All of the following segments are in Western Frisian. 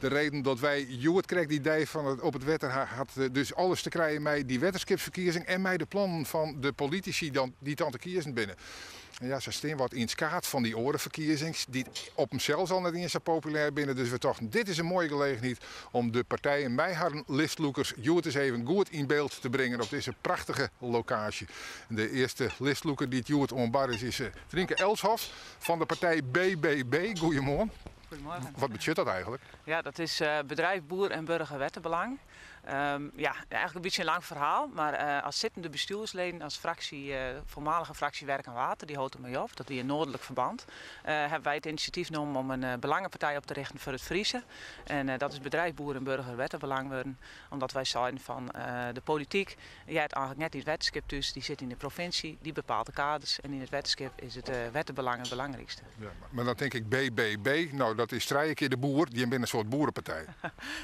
De reden dat wy hjoed krekt dy dei fan it op it wetter ha, hat dus alles te krijen mei dy wetterskipsferkiezing en mei de plannen fan de politisy dy't dan te kiezen binne. En ja, sy stean wat yn it skaad fan dy oare ferkiezings, dy't op himsels al net iens sa populêr binne. Dus we tochten, dit is in moaie gelegenheid om de partijen mei harren listlûkers hjoed ris even goed yn byld te bringen op dizze prachtige lokaasje. De earste listlûker dy't hjoed oan bar is, is Trienke Elshof fan de partij BBB. Goeiemoarn. Goedemorgen. Wat betsjut dat eigentlik? Ja, dat is Bedrijf, Boer en Burger Wetterbelang. Ja, eigenlijk in bytsje in lang ferhaal, mar as sittende bestjoersleden, as fraksje, voormalige fractie Werk en Water, dy hold dermei op, dat wie in noardlik ferbân, hawwe wy it inisjatyf nommen om in belangepartij op te richten foar it Friese. En dat is Bedrijf, Boer en Burger Wetterbelang wurden, omdat wy seiden fan de polityk heart eigentlik net yn it wetterskip thús, dy sit yn de provinsje, dy bepaalt de kaders en yn it wetterskip is it wetterbelang it belangrykste. Ja, mar dan tink ik BBB, no dat is trije kear de boer, jim binne in soart boerepartij.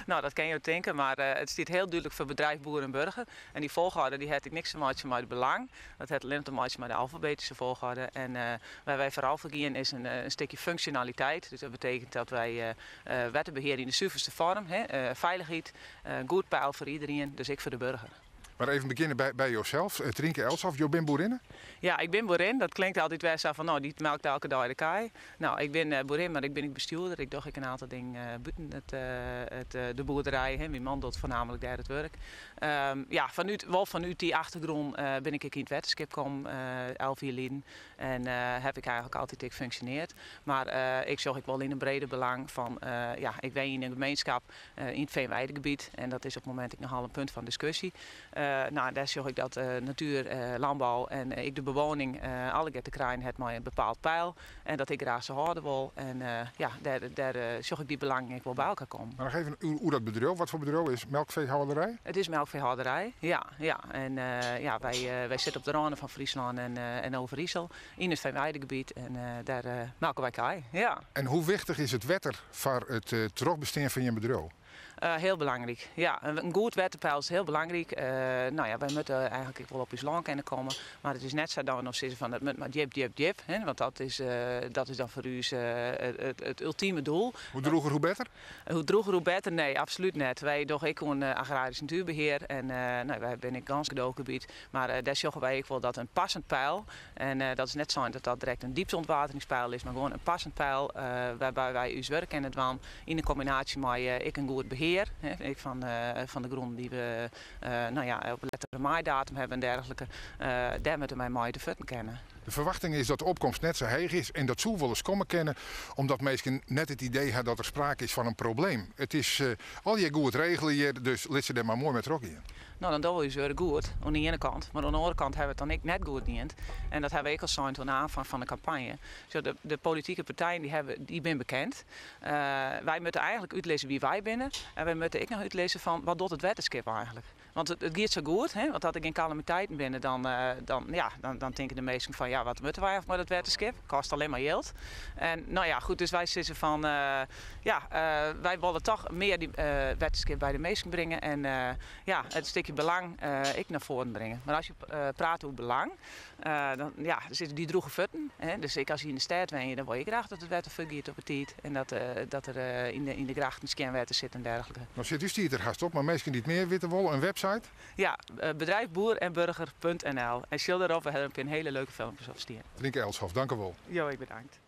No, dat kinne jo tinke, mar it stiet hiel dúdlik foar bedrijf, boer en burger. En dy folchoarder dy hat ek niks te meitsjen mei it belang, dat hat allinnich te meitsjen mei de alfabetyske folchoarder. En wêr wy foaral foar gean is in stikje funksjonaliteit, dus dat betekent dat wy wetterbehear yn de suverste foarm, feilichheid, goed peil foar iederien, dus ek foar de burger. Mar even begjinne by josels, Trienke Elshof, jo binne boerinne? Ja, ik bin boerin. Dat klinkt altyd wer sa fan, no, dy melkt elke dei de kij. No, ik bin boerin, mar ik bin ek bestjoerder. Ik doch ek in aantal dingen bûten de boerderij. Hè. Myn man docht foarnaamlik dêr it wurk. Ja, wol fanút dy achtergrûn bin ik ek yn it wetterskip kommen, 11 jier lyn. En haw ik eigentlik altyd ek funksjoneard. Mar ik sjoch ek wol yn in breder belang fan, ja, ik wenje yn in gemeenskap yn it Veenweidegebiet en dat is op it momint ek nochal in punt fan diskusje. No, dêr sjoch ik dat natuer, lânbou en ek de bewoning allegear te krijen hat mei in bepaald peil en dat ik graach sa hâlde wol. En ja, dêr sjoch ik dy belangen ek wol by elkoar kommen. Mar noch even oer dat bedriuw. Wat foar bedriuw is melkfeehâlderij? It is melkfeehâlderij, ja. ja. En ja, wy sitte op de râne fan Fryslân en Overijssel yn it Veenweidegebiet en dêr melke wy kij, ja. En hoe wichtich is it wetter foar it trochbestean fan jim bedriuw? Hiel belangryk, ja. In goed wetterpeil is hiel belangryk. No ja, wy moatte eigentlik ek wol op ús lân kinne komme. Mar it is net sa dat we no sizze fan it moat mar djip, djip, djip. Hè, want dat is dan foar ús it ultime doel. Hoe droeger, hoe better? Hoe droeger, hoe better? Nee, absolút net. Wy dogge ek oan agrarysk natuerbehear en no, wy binne ek gâns gedooggebiet. Mar dêr sjogge wy ek wol dat in passend peil, en dat is net sein dat dat direkt in diepteûntwateringspeil is, mar gewoan in passend peil wêrby wy ús wurk kinne dwaan yn de kombinaasje mei ek in goed behear, ek fan de grûnen dy't we no ja, op lettere maaidatum hawwe en dergelike. Dêr moatte wy mei út de fuotten kinne. De ferwachting is dat de opkomst net sa heech is en dat soe wolris komme kinne omdat minsken net it idee ha dat der sprake is fan in probleem. It is allegear goed regele hjir, dus lit se dêr mar moai mei trochgean. No, dan dogge we ús wurk goed, oan de iene kant. Mar oan de oare kant hawwe we it dan ek net goed dien. En dat hawwe we ek al sein oan de aanfang fan de kampanje. Sjoch, de politike partijen dy hawwe, dy binne bekend. Wy moatte eigentlik útlizze wie wy binne. En wy moatte ek noch útlizze fan wat docht it wetterskip eigentlik. Want it giet sa goed, hè, want as der gjin kalamiteiten binne, dan, dan, ja, dan, dan tinke de minsken fan ja, wat moatte wy eigentlik mei dat wetterskip? Kost allinne mar jild. En no ja, goed, dus wy sizze fan ja, wy wolle toch mear dy wetterskip by de minsken bringe en ja, it stikje belang ek nei foaren bringe. Mar as je prate oer belang, dan ja, dan sitte dy droege fuotten. Hè. Dus ek as je yn de stêd wenje, dan wolle je graach dat it wetter fuortgiet op 'e tiid en dat der yn de grachten skjin wetter sit en dergelike. No sit ús tiid der hast op, mar minsken dy't mear witte wolle, in website? Ja, bedrijfboerenburger.nl en sjoch derop, we hawwe der in pear hiele leuke filmkes op stean. Trienke Elshof, dankewol. Jo ek bedankt.